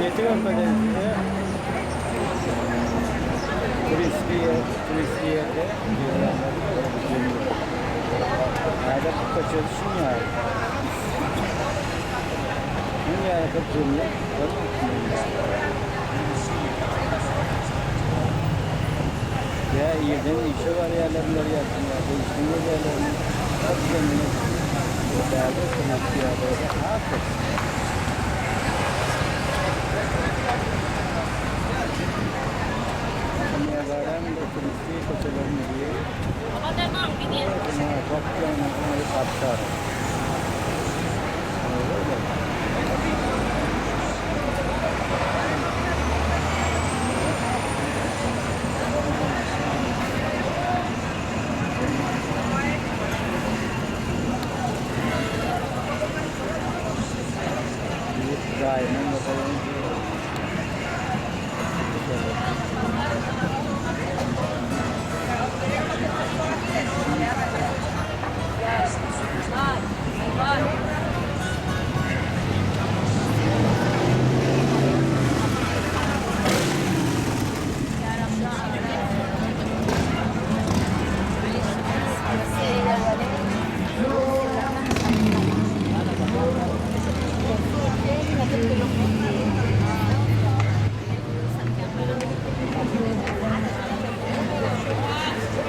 Bileti görkezeyim size. Turistli yer, turistli yerde Nerede bu kaçıyorsun ya? Ne yani kaçıyorsun ya? Ya yerden işi var yerlerinde yapsın ya. Değiştirme yerlerini. Çok zengin. Değerli turistli yerde. Ne yapacak?